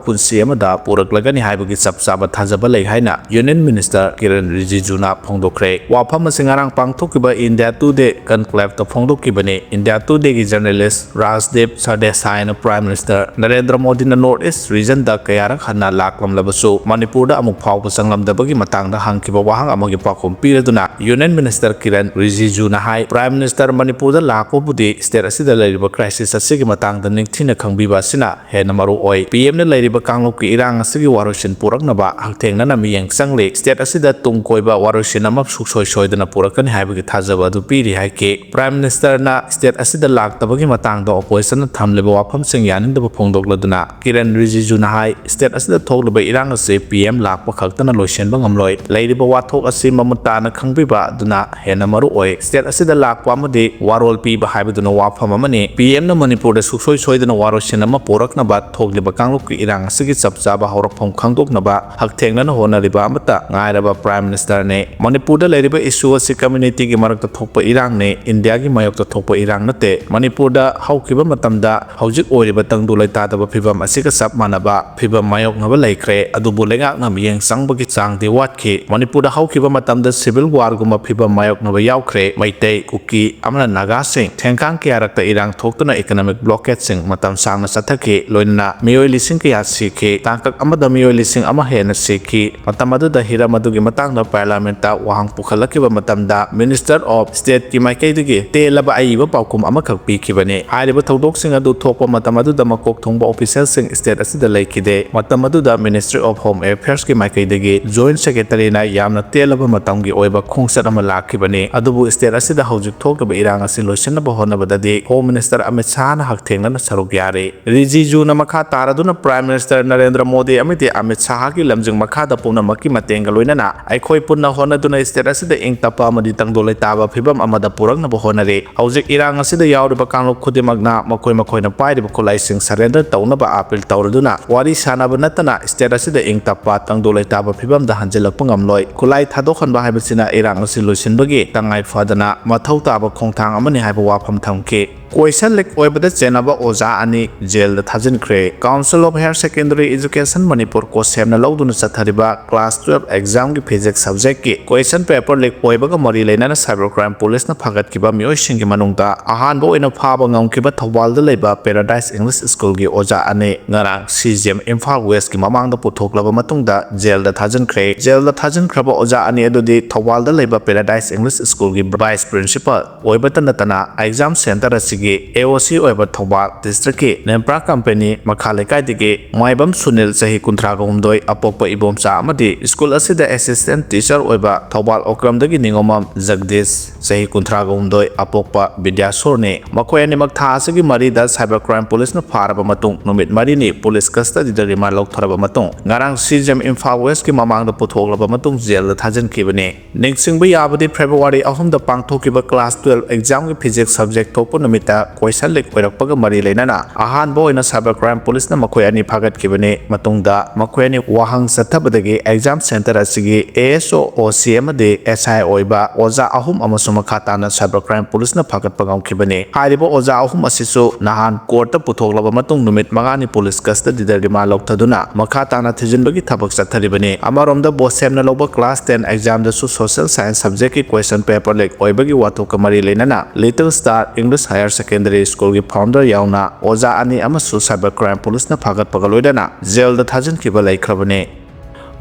ꯄꯨꯟꯁꯤ ꯑꯃꯗ ꯄꯨꯔꯛꯂꯒꯅꯤ ꯍꯥꯏꯕꯒꯤ ꯆꯞ ꯆꯥꯕ ꯊꯥꯖꯕ ꯂꯩ ꯍꯥꯏꯅ Union Minister ꯀꯤꯔꯟ ꯔꯤꯖꯤꯖꯨꯅ ꯐꯣꯡꯗꯣꯛꯈ꯭ꯔꯦ꯫ ꯋꯥꯐꯝ ꯑꯁꯤ ꯉꯔꯥꯡ ꯄꯥꯡꯊꯣꯛꯈꯤꯕ India Today Conclaveꯇ ꯐꯣꯡꯗꯣꯛꯈꯤꯕꯅꯤ꯫ India Todayꯒꯤ journalist ꯔꯥꯖꯗꯤꯞ ꯁꯔꯗꯦꯁꯥꯏꯅ Prime Minister Narendra ꯃꯣꯗꯤꯅ North East regionꯗ ꯀꯌꯥꯔꯛ ꯍꯟꯅ ꯂꯥꯛꯂꯝꯂꯕꯁꯨ ꯃꯅꯤꯄꯨꯔꯗ ꯑꯃꯨꯛ ꯐꯥꯎꯕ ꯆꯪꯂꯝꯗꯕꯒꯤ ꯃꯇꯥꯡꯗ ꯍꯪꯈꯤꯕ ꯋꯥꯍꯪ ꯑꯃꯒꯤ ꯄꯥꯎꯈꯨꯝ ꯄꯤꯔꯗꯨꯅ Union Minister ꯀꯤꯔꯟ ꯔꯤꯖꯤꯖꯨꯅ ꯍꯥꯏ, Prime Minister ꯃꯅꯤꯄꯨꯔꯗ ꯂꯥꯛꯄꯕꯨꯗꯤ state ꯑꯁꯤꯗ ꯂꯩꯔꯤꯕ crisis ꯑꯁꯤꯒꯤ ꯃꯇꯥꯡꯗ ꯅꯤꯡꯊꯤꯅ ꯈꯪꯕꯤꯕ ꯑꯁꯤꯅ ꯍꯦꯟꯅ ꯃꯔꯨ ꯑꯣꯏ꯫ PMꯅ ꯂꯩꯔꯤꯕ ꯀꯥꯡꯂꯨꯞꯀꯤ ꯏꯔꯥꯡ ꯑꯁꯤꯒꯤ ꯋꯥꯔꯣꯏꯁꯤꯟ ꯄꯨꯔꯛꯅꯕ ꯍꯛꯊꯦꯡꯅꯅ ꯃꯤꯠꯌꯦꯡ ꯆꯪꯂꯤ꯫ State ꯑꯁꯤꯗ ꯇꯨꯡ ꯀꯣꯏꯕ ꯋꯥꯔꯣꯏꯁꯤꯟ ꯑꯃ ꯁꯨꯡꯁꯣꯏ ꯁꯣꯏꯗꯅ ꯄꯨꯔꯛꯀꯅꯤ ꯍꯥꯏꯕꯒꯤ ꯊꯥꯖꯕ ꯑꯗꯨ ꯄꯤꯔꯤ ꯍꯥꯏꯈꯤ꯫ Prime Ministerꯅ state ꯑꯁꯤꯗ ꯂꯥꯛꯇꯕꯒꯤ ꯃꯇꯥꯡꯗ oppositionꯅ ꯊꯝꯂꯤꯕ ꯋꯥꯐꯝꯁꯤꯡ ꯌꯥꯅꯤꯡꯗꯕ ꯐꯣꯡꯗꯣꯛꯂꯗꯨꯅ ꯀꯤꯔꯟ ꯔꯤꯖꯤꯖꯨꯅ ꯍꯥꯏ, state ꯑꯁꯤꯗ ꯊꯣꯛꯂꯤꯕ ꯏꯔꯥꯡ ꯑꯁꯤ PM ꯂꯥꯛꯄ ꯈꯛꯇꯅ ꯂꯣꯏꯁꯤꯟꯕ ꯉꯝꯂꯣꯏ꯫ ꯂꯩꯔꯤꯕ ꯋꯥꯊꯣꯛ ꯑꯁꯤ ꯃꯃꯨꯠ ꯇꯥꯅ ꯈꯪꯕꯤꯕ ꯑꯗꯨꯅ ꯍꯦꯟꯅ ꯃꯔꯨ ꯑꯣꯏ꯫ State ꯑꯁꯤꯗ ꯂꯥꯛꯄ ꯑꯃꯗꯤ ꯋꯥꯔꯣꯜ ꯄꯤꯕ ꯍꯥꯏꯕꯗꯨꯅ ꯋꯥꯐꯝ ꯑꯃꯅꯤ꯫ PMꯅ ꯃꯅꯤꯄꯨꯔꯗ ꯁꯨꯡꯁꯣꯏ ꯁꯣꯏꯗꯅ ꯋꯥꯔꯣꯏꯁꯤꯟ ꯑꯃ ꯄꯨꯔꯛꯅꯕ, ꯊꯣꯛꯂꯤꯕ ꯀꯥꯡꯂꯨꯞꯀꯤ ꯏꯔꯥꯡ ꯑꯁꯤꯒꯤ ꯆꯞ ꯆꯥꯕ ꯍꯧꯔꯛꯐꯝ ꯈꯪꯗꯣꯛꯅꯕ ꯍꯛꯊꯦꯡꯅꯅ ꯍꯣꯠꯅꯔꯤꯕ ꯑꯃꯠꯇ ꯉꯥꯏꯔꯕ Prime Ministerꯅꯤ꯫ ꯃꯅꯤꯄꯨꯔꯗ ꯂꯩꯔꯤꯕ issue ꯑꯁꯤ communityꯒꯤ ꯃꯔꯛꯇ ꯊꯣꯛꯄ ꯏꯔꯥꯡꯅꯤ, Indiaꯒꯤ ꯃꯥꯌꯣꯛꯇ ꯊꯣꯛꯄ ꯏꯔꯥꯡ ꯅꯠꯇꯦ꯫ ꯃꯅꯤꯄꯨꯔꯗ ꯍꯧꯈꯤꯕ ꯃꯇꯝꯗ ꯍꯧꯖꯤꯛ ꯑꯣꯏꯔꯤꯕ ꯇꯪꯗꯨ ꯂꯩꯇꯥꯗꯕ ꯐꯤꯚꯝ ꯑꯁꯤꯒ ꯆꯞ ꯃꯥꯟꯅꯕ ꯐꯤꯚꯝ ꯃꯥꯌꯣꯛꯅꯕ ꯂꯩꯈ꯭ꯔꯦ, ꯑꯗꯨꯕꯨ ꯂꯩꯉꯥꯛꯅ ꯃꯤꯠꯌꯦꯡ ꯆꯪꯕꯒꯤ ꯆꯥꯡꯗꯤ ꯋꯥꯠꯈꯤ꯫ ꯃꯅꯤꯄꯨꯔꯗ ꯍꯧꯈꯤꯕ ꯃꯇꯝꯗ civil warꯒꯨꯝꯕ ꯐꯤꯚꯝ ꯃꯥꯌꯣꯛꯅꯕ ꯌꯥꯎꯈ꯭ꯔꯦ꯫ ꯃꯩꯇꯩ, ꯀꯨꯀꯤ ꯑꯃꯅ ꯅꯥꯒꯥꯁꯤꯡ ꯊꯦꯡꯀꯥꯡ ꯀꯌꯥꯔꯛꯇ ꯏꯔꯥꯡ ꯊꯣꯛꯇꯨꯅ economic blockadeꯁꯤꯡ ꯃꯇꯝ ꯁꯥꯡꯅ ꯆꯠꯊꯈꯤ, ꯂꯣꯏꯅꯅ ꯃꯤꯑꯣꯏ ꯂꯤꯁꯤꯡ ꯀꯌꯥ ꯁꯤꯈꯤ, ꯇꯥꯡꯀꯛ ꯑꯃꯗ ꯃꯤꯑꯣꯏ ꯂꯤꯁꯤꯡ ꯑꯃ ꯍꯦꯟꯅ ꯁꯤꯈꯤ꯫ ꯃꯇꯝ ꯑꯗꯨꯗ ꯍꯤꯔꯝ ꯑꯗꯨꯒꯤ ꯃꯇꯥꯡꯗ Parliamentꯇ ꯋꯥꯍꯪ ꯄꯨꯈꯠꯂꯛꯈꯤꯕ ꯃꯇꯝꯗ Minister of Stateꯀꯤ ꯃꯥꯏꯀꯩꯗꯒꯤ ꯇꯦꯜꯂꯕ ꯑꯏꯕ ꯄꯥꯎꯈꯨꯝ ꯑꯃꯈꯛ ꯄꯤꯈꯤꯕꯅꯤ꯫ ꯍꯥꯏꯔꯤꯕ ꯊꯧꯗꯣꯛꯁꯤꯡ ꯑꯗꯨ ꯊꯣꯛꯄ ꯃꯇꯝ ꯑꯗꯨꯗ ꯃꯀꯣꯛ ꯊꯣꯡꯕ officialꯁꯤꯡ state ꯑꯁꯤꯗ ꯂꯩꯈꯤꯗꯦ꯫ ꯃꯇꯝ ꯑꯗꯨꯗ Ministry of Home Affairsꯀꯤ ꯃꯥꯏꯀꯩꯗꯒꯤ Joint Secretaryꯅ ꯌꯥꯝꯅ ꯇꯦꯜꯂꯕ ꯃꯇꯝꯒꯤ ꯑꯣꯏꯕ ꯈꯣꯡꯆꯠ ꯑꯃ ꯂꯥꯛꯈꯤꯕꯅꯤ꯫ ꯑꯗꯨꯕꯨ state ꯑꯁꯤꯗ ꯍꯧꯖꯤꯛ ꯊꯣꯛꯂꯤꯕ ꯏꯔꯥꯡ ꯑꯁꯤ ꯂꯣꯏꯁꯤꯟꯅꯕ ꯍꯣꯠꯅꯕꯗꯗꯤ Home Minister ꯑꯃꯤꯠ ꯁꯥꯍꯅ ꯍꯛꯊꯦꯡꯅꯅ ꯁꯔꯨꯛ ꯌꯥꯔꯤ꯫ ꯔꯤꯖꯤꯖꯨꯅ ꯃꯈꯥ ꯇꯥꯔꯗꯨꯅ Prime Minister ꯅꯔꯦꯟꯗ꯭ꯔ ꯃꯣꯗꯤ ꯑꯃꯗꯤ ꯑꯃꯤꯠ ꯁꯥꯍꯒꯤ ꯂꯝꯖꯤꯡ ꯃꯈꯥꯗ ꯄꯨꯝꯅꯃꯛꯀꯤ ꯃꯇꯦꯡꯒ ꯂꯣꯏꯅꯅ ꯑꯩꯈꯣꯏ ꯄꯨꯟꯅ ꯍꯣꯠꯅꯗꯨꯅ state ꯑꯁꯤꯗ ꯏꯪ ꯇꯞꯄ ꯑꯃꯗꯤ ꯇꯪꯗꯨ ꯂꯩꯇꯥꯕ ꯐꯤꯚꯝ ꯑꯃꯗ ꯄꯨꯔꯛꯅꯕ ꯍꯣꯠꯅꯔꯤ꯫ ꯍꯧꯖꯤꯛ ꯏꯔꯥꯡ ꯑꯁꯤꯗ ꯌꯥꯎꯔꯤꯕ ꯀꯥꯡꯂꯨꯞ ꯈꯨꯗꯤꯡꯃꯛꯅ ꯃꯈꯣꯏ ꯃꯈꯣꯏꯅ ꯄꯥꯏꯔꯤꯕ ꯈꯨꯠꯂꯥꯏꯁꯤꯡ surrender ꯇꯧꯅꯕ appeal ꯇꯧꯔꯗꯨꯅ ꯋꯥꯔꯤ ꯁꯥꯅꯕ ꯅꯠꯇꯅ state ꯑꯁꯤꯗ ꯏꯪ ꯇꯞꯄ ꯇꯪꯗꯨ ꯂꯩꯇꯥꯕ ꯐꯤꯚꯝꯗ ꯍꯟꯖꯤꯜꯂꯛꯄ ꯉꯝꯂꯣꯏ꯫ ꯈꯨꯠꯂꯥꯏ ꯊꯥꯗꯣꯛꯍꯟꯕ ꯍꯥꯏꯕꯁꯤꯅ ꯏꯔꯥꯡ ꯑꯁꯤ ꯂꯣꯏꯁꯤꯟꯕꯒꯤ ꯇꯉꯥꯏ ꯐꯗꯅ ꯃꯊꯧ ꯃꯊꯧ ꯇꯥꯕ ꯈꯣꯡꯊꯥꯡ ꯑꯃꯅꯤ ꯍꯥꯏꯕ ꯋꯥꯐꯝ ꯊꯝꯈꯤ꯫ Question leak ꯑꯣꯏꯕꯗ ꯆꯦꯟꯅꯕ ꯑꯣꯖꯥ ꯑꯅꯤ ꯖꯦꯜꯗ ꯊꯥꯖꯤꯟꯈ꯭ꯔꯦ꯫ Council of Higher Secondary Education Manipur ꯀꯣ ꯁꯦꯝꯅ ꯂꯧꯗꯨꯅ ꯆꯠꯊꯔꯤꯕ class twelve examꯒꯤ physics subjectꯀꯤ question paper leak ꯑꯣꯏꯕꯒ ꯃꯔꯤ ꯂꯩꯅꯅ cyber crime policeꯅ ꯐꯥꯒꯠꯈꯤꯕ ꯃꯤꯑꯣꯏꯁꯤꯡꯒꯤ ꯃꯅꯨꯡꯗ ꯑꯍꯥꯟꯕ ꯑꯣꯏꯅ ꯐꯥꯕ ꯉꯝꯈꯤꯕ ꯊꯧꯕꯥꯜꯗ ꯂꯩꯕ Paradise English Schoolꯒꯤ ꯑꯣꯖꯥ ꯑꯅꯤ ꯉꯔꯥꯡ C J M Imphal Westꯀꯤ ꯃꯃꯥꯡꯗ ꯄꯨꯊꯣꯛꯂꯕ ꯃꯇꯨꯡꯗ ꯖꯦꯜꯗ ꯊꯥꯖꯤꯟꯈ꯭ꯔꯦ꯫ ꯖꯦꯜꯗ ꯊꯥꯖꯤꯟꯈ꯭ꯔꯕ ꯑꯣꯖꯥ ꯑꯅꯤ ꯑꯗꯨꯗꯤ ꯊꯧꯕꯥꯜꯗ ꯂꯩꯕ Paradise English Schoolꯒꯤ vice principal ꯑꯣꯏꯕꯇ ꯅꯠꯇꯅ exam center ꯑꯁꯤꯒꯤ A O C ꯑꯣꯏꯕ ꯊꯧꯕꯥꯜ districtꯀꯤ ꯅꯦꯝꯄ꯭ꯔꯥ company ꯃꯈꯥ ꯂꯩꯀꯥꯏꯗꯒꯤ ꯃꯥꯏꯕꯝ ꯁꯨꯅꯤꯜ, ꯆꯍꯤ ꯀꯨꯟꯊ꯭ꯔꯥꯒ ꯍꯨꯝꯗꯣꯏ, ꯑꯄꯣꯛꯄ ꯏꯕꯣꯝꯆꯥ ꯑꯃꯗꯤ school ꯑꯁꯤꯗ assistant teacher ꯑꯣꯏꯕ ꯊꯧꯕꯥꯜ ꯑꯣꯀ꯭ꯔꯝꯗꯒꯤ ꯅꯤꯉꯣꯝꯕꯝ ꯖꯒꯗꯤꯁ, ꯆꯍꯤ ꯀꯨꯟꯊ꯭ꯔꯥꯒ ꯍꯨꯝꯗꯣꯏ, ꯑꯄꯣꯛꯄ ꯕꯤꯗ꯭ꯌꯥꯁꯣꯔꯅꯤ꯫ ꯃꯈꯣꯏ ꯑꯅꯤꯃꯛ ꯊꯥ ꯑꯁꯤꯒꯤ ꯃꯔꯤꯗ cyber crime policeꯅ ꯐꯥꯔꯕ ꯃꯇꯨꯡ ꯅꯨꯃꯤꯠ ꯃꯔꯤꯅꯤ police custodyꯗ remand ꯂꯧꯊꯔꯕ ꯃꯇꯨꯡ ꯉꯔꯥꯡ C J M Imphal Westꯀꯤ ꯃꯃꯥꯡꯗ ꯄꯨꯊꯣꯛꯂꯕ ꯃꯇꯨꯡ ꯖꯦꯜꯗ ꯊꯥꯖꯤꯟꯈꯤꯕꯅꯤ꯫ ꯅꯤꯡꯁꯤꯡꯕ ꯌꯥꯕꯗꯤ February ꯑꯍꯨꯝꯗ ꯄꯥꯡꯊꯣꯛꯈꯤꯕ class twelve examꯒꯤ physics subject ꯊꯣꯛꯄ ꯅꯨꯃꯤꯠꯇ question leak ꯑꯣꯏꯔꯛꯄꯒ ꯃꯔꯤ ꯂꯩꯅꯅ ꯑꯍꯥꯟꯕ ꯑꯣꯏꯅ cyber crime policeꯅ ꯃꯈꯣꯏ ꯑꯅꯤ ꯐꯥꯒꯠꯈꯤꯕꯅꯤ꯫ ꯃꯇꯨꯡꯗ ꯃꯈꯣꯏ ꯑꯅꯤ ꯋꯥꯍꯪ ꯆꯠꯊꯕꯗꯒꯤ exam center ꯑꯁꯤꯒꯤ A S O, O C ꯑꯃꯗꯤ S I ꯑꯣꯏꯕ ꯑꯣꯖꯥ ꯑꯍꯨꯝ ꯑꯃꯁꯨ ꯃꯈꯥ ꯇꯥꯅ cyber crime policeꯅ ꯐꯥꯒꯠꯄ ꯉꯝꯈꯤꯕꯅꯤ꯫ ꯍꯥꯏꯔꯤꯕ ꯑꯣꯖꯥ ꯑꯍꯨꯝ ꯑꯁꯤꯁꯨ ꯅꯍꯥꯟ courtꯇ ꯄꯨꯊꯣꯛꯂꯕ ꯃꯇꯨꯡ ꯅꯨꯃꯤꯠ ꯃꯉꯥꯅꯤ police custodyꯗ remand ꯂꯧꯊꯗꯨꯅ ꯃꯈꯥ ꯇꯥꯅ ꯊꯤꯖꯤꯟꯕꯒꯤ ꯊꯕꯛ ꯆꯠꯊꯔꯤꯕꯅꯤ꯫ ꯑꯃꯔꯣꯝꯗ ꯕꯣꯁꯦꯝꯅ ꯂꯧꯕ class ten examꯗꯁꯨ social science subjectꯀꯤ question paper leak ꯑꯣꯏꯕꯒꯤ ꯋꯥꯊꯣꯛꯀ ꯃꯔꯤ ꯂꯩꯅꯅ Little Star English Higher Secondary Schoolꯒꯤ founder ꯌꯥꯎꯅ ꯑꯣꯖꯥ ꯑꯅꯤ ꯑꯃꯁꯨ cyber crime policeꯅ ꯐꯥꯒꯠꯄꯒ ꯂꯣꯏꯅꯅ ꯖꯦꯜꯗ ꯊꯥꯖꯤꯟꯈꯤꯕ ꯂꯩꯈ꯭ꯔꯕꯅꯤ꯫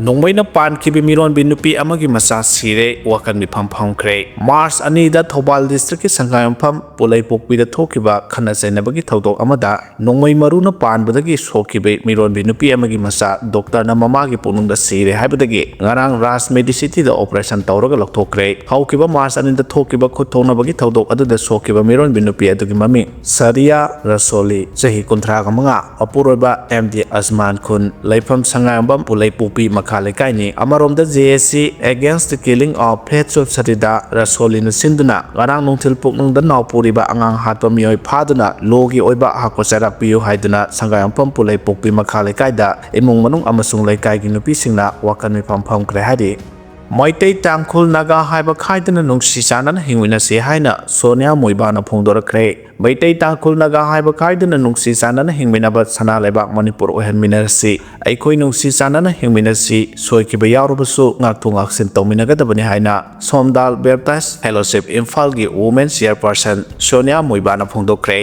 ꯅꯣꯡꯃꯩꯅ ꯄꯥꯟꯈꯤꯕ ꯃꯤꯔꯣꯟꯕꯤ ꯅꯨꯄꯤ ꯑꯃꯒꯤ ꯃꯆꯥ ꯁꯤꯔꯦ, ꯋꯥꯀꯟ ꯃꯤꯐꯝ ꯐꯝꯈ꯭ꯔꯦ꯫ March ꯑꯅꯤꯗ ꯊꯧꯕꯥꯜ districtꯀꯤ ꯁꯪꯒꯥꯏꯌꯨꯝꯐꯝ ꯄꯨꯂꯩꯄꯣꯛꯄꯤꯗ ꯊꯣꯛꯈꯤꯕ ꯈꯠꯅ ꯆꯩꯅꯕꯒꯤ ꯊꯧꯗꯣꯛ ꯑꯃꯗ ꯅꯣꯡꯃꯩ ꯃꯔꯨꯅ ꯄꯥꯟꯕꯗꯒꯤ ꯁꯣꯛꯈꯤꯕ ꯃꯤꯔꯣꯟꯕꯤ ꯅꯨꯄꯤ ꯑꯃꯒꯤ ꯃꯆꯥ ꯗꯣꯛꯇꯔꯅ ꯃꯃꯥꯒꯤ ꯄꯨꯛꯅꯨꯡꯗ ꯁꯤꯔꯦ ꯍꯥꯏꯕꯗꯒꯤ ꯉꯔꯥꯡ ꯔꯥꯖ ꯃꯦꯗꯤꯁꯤꯇꯤꯗ operation ꯇꯧꯔꯒ ꯂꯧꯊꯣꯛꯈ꯭ꯔꯦ꯫ ꯍꯧꯈꯤꯕ March ꯑꯅꯤꯗ ꯊꯣꯛꯈꯤꯕ ꯈꯨꯠ ꯊꯣꯛꯅꯕꯒꯤ ꯊꯧꯗꯣꯛ ꯑꯗꯨꯗ ꯁꯣꯛꯈꯤꯕ ꯃꯤꯔꯣꯟꯕꯤ ꯅꯨꯄꯤ ꯑꯗꯨꯒꯤ ꯃꯃꯤꯡ ꯁꯔꯤꯌꯥ ꯔꯁꯣꯂꯤ, ꯆꯍꯤ ꯀꯨꯟꯊ꯭ꯔꯥꯒ ꯃꯉꯥ, ꯑꯄꯨꯔꯣꯏꯕ M D ꯑꯁꯃꯥꯟ ꯈꯨꯟ, ꯂꯩꯐꯝ ꯁꯉꯥꯏꯌꯨꯝꯐꯝ ꯄꯨꯂꯩꯄꯣꯛꯄꯤ ꯃꯈꯥ ꯂꯩꯀꯥꯏꯅꯤ꯫ ꯑꯃꯔꯣꯝꯗ J A C Against the Killing of Flatshup Sarita ꯔꯁꯣꯂꯤꯅ ꯁꯤꯟꯗꯨꯅ ꯉꯔꯥꯡ ꯅꯨꯡꯊꯤꯜ ꯄꯨꯛꯅꯨꯡꯗ ꯅꯥꯎ ꯄꯨꯔꯤꯕ ꯑꯉꯥꯡ ꯍꯥꯠꯄ ꯃꯤꯑꯣꯏ ꯐꯥꯗꯨꯅ ꯂꯣꯒꯤ ꯑꯣꯏꯕ ꯍꯥꯛꯄ ꯆꯩꯔꯥꯛ ꯄꯤꯌꯨ ꯍꯥꯏꯗꯨꯅ ꯁꯉꯥꯏꯌꯨꯝꯐꯝ ꯄꯨꯂꯩꯄꯣꯛꯄꯤ ꯃꯈꯥ ꯂꯩꯀꯥꯏꯗ ꯏꯃꯨꯡ ꯃꯅꯨꯡ ꯑꯃꯁꯨꯡ ꯂꯩꯀꯥꯏꯒꯤ ꯅꯨꯄꯤꯁꯤꯡꯅ ꯋꯥꯀꯟ ꯃꯤꯐꯝ ꯐꯝꯈ꯭ꯔꯦ ꯍꯥꯏꯔꯤ꯫ ꯃꯩꯇꯩ, ꯇꯥꯡꯈꯨꯜ, ꯅꯥꯒꯥ ꯍꯥꯏꯕ ꯈꯥꯏꯗꯅ ꯅꯨꯡꯁꯤ ꯆꯥꯟꯅꯅ ꯍꯤꯡꯃꯤꯟꯅꯁꯤ ꯍꯥꯏꯅ ꯁꯣꯅꯤꯌꯥ ꯃꯣꯏꯕꯥꯅ ꯐꯣꯡꯗꯣꯔꯛꯈ꯭ꯔꯦ꯫ ꯃꯩꯇꯩ, ꯇꯥꯡꯈꯨꯜ, ꯅꯥꯒꯥ ꯍꯥꯏꯕ ꯈꯥꯏꯗꯅ ꯅꯨꯡꯁꯤ ꯆꯥꯟꯅꯅ ꯍꯤꯡꯃꯤꯟꯅꯕ ꯁꯅꯥ ꯂꯩꯕꯥꯛ ꯃꯅꯤꯄꯨꯔ ꯑꯣꯏꯍꯟꯃꯤꯟꯅꯔꯁꯤ꯫ ꯑꯩꯈꯣꯏ ꯅꯨꯡꯁꯤ ꯆꯥꯟꯅꯅ ꯍꯤꯡꯃꯤꯟꯅꯁꯤ, ꯁꯣꯏꯈꯤꯕ ꯌꯥꯎꯔꯕꯁꯨ ꯉꯥꯛꯊꯣꯛ ꯉꯥꯛꯁꯤꯟ ꯇꯧꯃꯤꯟꯅꯒꯗꯕꯅꯤ ꯍꯥꯏꯅ ꯁꯣꯝꯗꯥꯜ ꯕꯦꯞꯇꯥꯏꯁ ꯐꯦꯂꯣꯁꯤꯞ ꯏꯝꯐꯥꯜꯒꯤ ꯋꯨꯃꯦꯟ ꯆꯤꯌꯔꯄꯔꯁꯟ ꯁꯣꯅꯤꯌꯥ ꯃꯣꯏꯕꯥꯅ ꯐꯣꯡꯗꯣꯛꯈ꯭ꯔꯦ꯫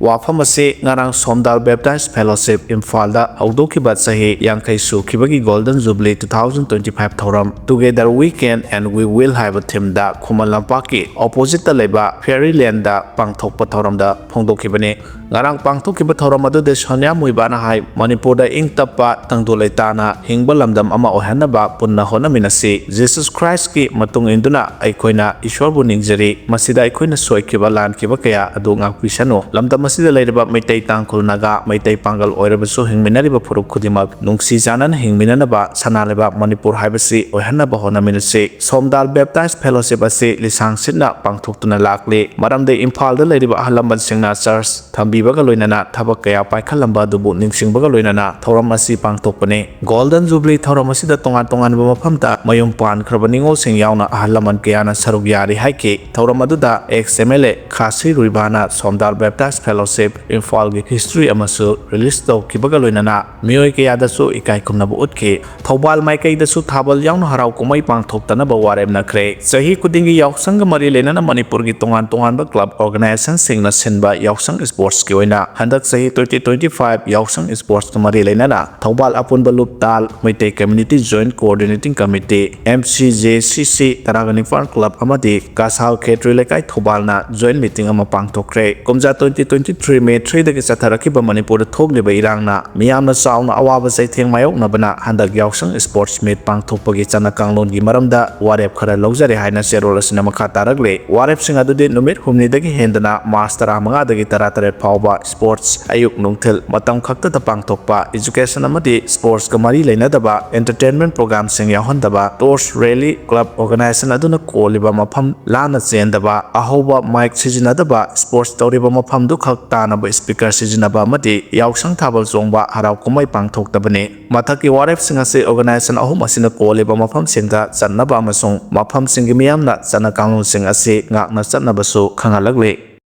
ꯋꯥꯐꯝ ꯑꯁꯤ ꯉꯔꯥꯡ ꯁꯣꯝꯗꯥꯜ ꯕꯦꯞꯇꯥꯏꯁ ꯐꯦꯂꯣꯁꯤꯞ ꯏꯝꯐꯥꯜꯗ ꯍꯧꯗꯣꯛꯈꯤꯕ ꯆꯍꯤ ꯌꯥꯡꯈꯩ ꯁꯨꯈꯤꯕꯒꯤ golden jubilee two thousand twenty five ꯊꯧꯔꯝ Together We Can and We Will ꯍꯥꯏꯕ ꯊꯤꯝꯗ ꯈꯨꯃꯟ ꯂꯝꯄꯥꯛꯀꯤ ꯑꯣꯄꯣꯖꯤꯠꯇ ꯂꯩꯕ ꯐꯦꯔꯤꯂꯦꯟꯗ ꯄꯥꯡꯊꯣꯛꯄ ꯊꯧꯔꯝꯗ ꯐꯣꯡꯗꯣꯛꯈꯤꯕꯅꯤ꯫ ꯉꯔꯥꯡ ꯄꯥꯡꯊꯣꯛꯈꯤꯕ ꯊꯧꯔꯝ ꯑꯗꯨꯗ ꯁꯣꯅꯤꯌꯥ ꯃꯣꯏꯕꯥꯅ ꯍꯥꯏ, ꯃꯅꯤꯄꯨꯔꯗ ꯏꯪ ꯇꯞꯄ, ꯇꯪꯗꯨ ꯂꯩꯇꯥꯅ ꯍꯤꯡꯕ ꯂꯝꯗꯝ ꯑꯃ ꯑꯣꯏꯍꯟꯅꯕ ꯄꯨꯟꯅ ꯍꯣꯠꯅꯃꯤꯟꯅꯁꯤ꯫ ꯖꯤꯁꯁ ꯈ꯭ꯔꯥꯏꯁꯀꯤ ꯃꯇꯨꯡ ꯏꯟꯗꯨꯅ ꯑꯩꯈꯣꯏꯅ ꯏꯁꯣꯔꯕꯨ ꯅꯤꯡꯖꯔꯤ꯫ ꯃꯁꯤꯗ ꯑꯩꯈꯣꯏꯅ ꯁꯣꯏꯈꯤꯕ, ꯂꯥꯟꯈꯤꯕ ꯀꯌꯥ ꯑꯗꯨ ꯉꯥꯛꯄꯤꯁꯅꯨ꯫ ꯂꯝꯗꯝ ꯑꯁꯤꯗ ꯂꯩꯔꯤꯕ ꯃꯩꯇꯩ, ꯇꯥꯡꯈꯨꯜ, ꯅꯥꯒꯥ, ꯃꯩꯇꯩ ꯄꯥꯡꯒꯜ ꯑꯣꯏꯔꯕꯁꯨ ꯍꯤꯡꯃꯤꯟꯅꯔꯤꯕ ꯐꯨꯔꯨꯞ ꯈꯨꯗꯤꯡꯃꯛ ꯅꯨꯡꯁꯤ ꯆꯥꯟꯅꯅ ꯍꯤꯡꯃꯤꯟꯅꯅꯕ ꯁꯅꯥ ꯂꯩꯕꯥꯛ ꯃꯅꯤꯄꯨꯔ ꯍꯥꯏꯕꯁꯤ ꯑꯣꯏꯍꯟꯅꯕ ꯍꯣꯠꯅꯃꯤꯟꯅꯁꯤ꯫ ꯁꯣꯝꯗꯥꯜ ꯕꯦꯞꯇꯥꯏꯁ ꯐꯦꯂꯣꯁꯤꯞ ꯑꯁꯤ ꯂꯤꯁꯥꯡ ꯁꯤꯠꯅ ꯄꯥꯡꯊꯣꯛꯇꯨꯅ ꯂꯥꯛꯂꯤ꯫ ꯃꯔꯝꯗꯤ ꯏꯝꯐꯥꯜꯗ ꯂꯩꯔꯤꯕ ꯑꯍꯜ ꯂꯃꯟꯁꯤꯡꯅ ꯆꯔꯆ ꯊꯝꯕꯤꯕꯒ ꯂꯣꯏꯅꯅ ꯊꯕꯛ ꯀꯌꯥ ꯄꯥꯏꯈꯠꯂꯝꯕ ꯑꯗꯨꯕꯨ ꯅꯤꯡꯁꯤꯡꯕꯒ ꯂꯣꯏꯅꯅ ꯊꯧꯔꯝ ꯑꯁꯤ ꯄꯥꯡꯊꯣꯛꯄꯅꯤ꯫ ꯒꯣꯜꯗꯟ ꯖꯨꯕꯤꯂꯤ ꯊꯧꯔꯝ ꯑꯁꯤꯗ ꯇꯣꯉꯥꯟ ꯇꯣꯉꯥꯟꯕ ꯃꯐꯝꯗ ꯃꯌꯨꯝ ꯄꯥꯟꯈ꯭ꯔꯕ ꯅꯤꯉꯣꯜꯁꯤꯡ ꯌꯥꯎꯅ ꯑꯍꯜ ꯂꯃꯟ ꯀꯌꯥꯅ ꯁꯔꯨꯛ ꯌꯥꯔꯤ ꯍꯥꯏꯈꯤ꯫ ꯊꯧꯔꯝ ꯑꯗꯨꯗ ꯑꯦꯛꯁ ꯑꯦꯝ ꯑꯦꯜ ꯑꯦ ꯈꯥꯁꯤ ꯔꯨꯏꯕꯥꯅ ꯁꯣꯝꯗꯥꯜ ꯕꯦꯞꯇꯥꯏꯁ ꯐꯦꯂꯣꯁꯤꯞ ꯏꯝꯐꯥꯜꯒꯤ ꯍꯤꯁꯇ꯭ꯔꯤ ꯑꯃꯁꯨ ꯔꯤꯂꯤꯖ ꯇꯧꯈꯤꯕꯒ ꯂꯣꯏꯅꯅ ꯃꯤꯑꯣꯏ ꯀꯌꯥꯗꯁꯨ ꯏꯀꯥꯏ ꯈꯨꯝꯅꯕ ꯎꯠꯈꯤ꯫ ꯊꯧꯕꯥꯜ ꯃꯥꯏꯀꯩꯗꯁꯨ ꯊꯥꯕꯜ ꯌꯥꯎꯅ ꯍꯔꯥꯎ ꯀꯨꯝꯍꯩ ꯄꯥꯡꯊꯣꯛꯇꯅꯕ ꯋꯥꯔꯦꯞꯅꯈ꯭ꯔꯦ꯫ ꯆꯍꯤ ꯈꯨꯗꯤꯡꯒꯤ ꯌꯥꯎꯁꯪꯒ ꯃꯔꯤ ꯂꯩꯅꯅ ꯃꯅꯤꯄꯨꯔꯒꯤ ꯇꯣꯉꯥꯟ ꯇꯣꯉꯥꯟꯕ ꯀ꯭ꯂꯕ ꯑꯣꯔꯒꯅꯥꯏꯖꯦꯁꯟꯁꯤꯡꯅ ꯁꯤꯟꯕ ꯌꯥꯎꯁꯪ ꯁ꯭ꯄꯣꯔꯠꯁꯀꯤ ꯑꯣꯏꯅ ꯍꯟꯗꯛ ꯆꯍꯤ ꯇ꯭ꯋꯦꯟꯇꯤ ꯇ꯭ꯋꯦꯟꯇꯤ ꯐꯥꯏꯚ ꯌꯥꯎꯁꯪ ꯁ꯭ꯄꯣꯔꯠꯁꯀ ꯃꯔꯤ ꯂꯩꯅꯅ ꯊꯧꯕꯥꯜ ꯑꯄꯨꯟꯕ ꯂꯨꯞ ꯇꯥꯜ, Meitei community joint coordinating committee, M C J C C, ꯇꯔꯥꯒ ꯅꯤꯄꯥꯟ ꯀ꯭ꯂꯕ ꯑꯃꯗꯤ ꯀꯁꯥꯜ ꯈꯦꯇ꯭ꯔꯤ ꯂꯩꯀꯥꯏ ꯊꯧꯕꯥꯜꯅ ꯖꯣꯏꯟꯠ ꯃꯤꯇꯤꯡ ꯑꯃ ꯄꯥꯡꯊꯣꯛꯈ꯭ꯔꯦ꯫ ꯀꯨꯝꯖꯥ ꯇ꯭ꯋꯦꯟꯇꯤ ꯇ꯭ꯋꯦꯟꯇꯤ ꯊ꯭ꯔꯤ ꯃꯦ ꯊ꯭ꯔꯤꯗꯒꯤ ꯆꯠꯊꯔꯛꯈꯤꯕ ꯃꯅꯤꯄꯨꯔꯗ ꯊꯣꯛꯂꯤꯕ ꯏꯔꯥꯡꯅ ꯃꯤꯌꯥꯝꯅ ꯆꯥꯎꯅ ꯑꯋꯥꯕ ꯆꯩꯊꯦꯡ ꯃꯥꯌꯣꯛꯅꯕꯅ ꯍꯟꯗꯛ ꯌꯥꯎꯁꯪ ꯁ꯭ꯄꯣꯔꯠꯁ ꯃꯤꯠ ꯄꯥꯡꯊꯣꯛꯄꯒꯤ ꯆꯠꯅ ꯀꯥꯡꯂꯣꯟꯒꯤ ꯃꯔꯝꯗ ꯋꯥꯔꯦꯞ ꯈꯔ ꯂꯧꯖꯔꯦ ꯍꯥꯏꯅ ꯆꯦꯔꯣꯜ ꯑꯁꯤꯅ ꯃꯈꯥ ꯇꯥꯔꯛꯂꯤ꯫ ꯋꯥꯔꯦꯞꯁꯤꯡ ꯑꯗꯨꯗꯤ ꯅꯨꯃꯤꯠ ꯍꯨꯝꯅꯤꯗꯒꯤ ꯍꯦꯟꯗꯅ ꯃꯥꯔꯆ ꯇꯔꯥꯃꯉꯥꯗꯒꯤ ꯇꯔꯥꯇꯔꯦꯠ ꯐꯥꯎꯕ sports ꯑꯌꯨꯛ ꯅꯨꯡꯊꯤꯜ ꯃꯇꯝ ꯈꯛꯇꯗ ꯄꯥꯡꯊꯣꯛꯄ, education ꯑꯃꯗꯤ sportsꯀ ꯃꯔꯤ ꯂꯩꯅꯗꯕ entertainment programꯁꯤꯡ ꯌꯥꯎꯍꯟꯗꯕ, torch rally, club organization ꯑꯗꯨꯅ ꯀꯣꯜꯂꯤꯕ ꯃꯐꯝ ꯂꯥꯟꯅ ꯆꯦꯟꯗꯕ, ꯑꯍꯧꯕ mic ꯁꯤꯖꯤꯟꯅꯗꯕ, sports ꯇꯧꯔꯤꯕ ꯃꯐꯝꯗꯨ ꯈꯛ ꯇꯥꯅꯕ speaker ꯁꯤꯖꯤꯟꯅꯕ ꯑꯃꯗꯤ ꯌꯥꯎꯁꯪ ꯊꯥꯕꯜ ꯆꯣꯡꯕ ꯍꯔꯥꯎ ꯀꯨꯝꯍꯩ ꯄꯥꯡꯊꯣꯛꯇꯕꯅꯤ꯫ ꯃꯊꯛꯀꯤ ꯋꯥꯔꯦꯞꯁꯤꯡ ꯑꯁꯤ organization ꯑꯍꯨꯝ ꯑꯁꯤꯅ ꯀꯣꯜꯂꯤꯕ ꯃꯐꯝꯁꯤꯡꯗ ꯆꯠꯅꯕ ꯑꯃꯁꯨꯡ ꯃꯐꯝꯁꯤꯡꯒꯤ ꯃꯤꯌꯥꯝꯅ ꯆꯠꯅ ꯀꯥꯡꯂꯣꯟꯁꯤꯡ ꯑꯁꯤ ꯉꯥꯛꯅ ꯆꯠꯅꯕꯁꯨ ꯈꯪꯍꯜꯂꯛꯂꯤ꯫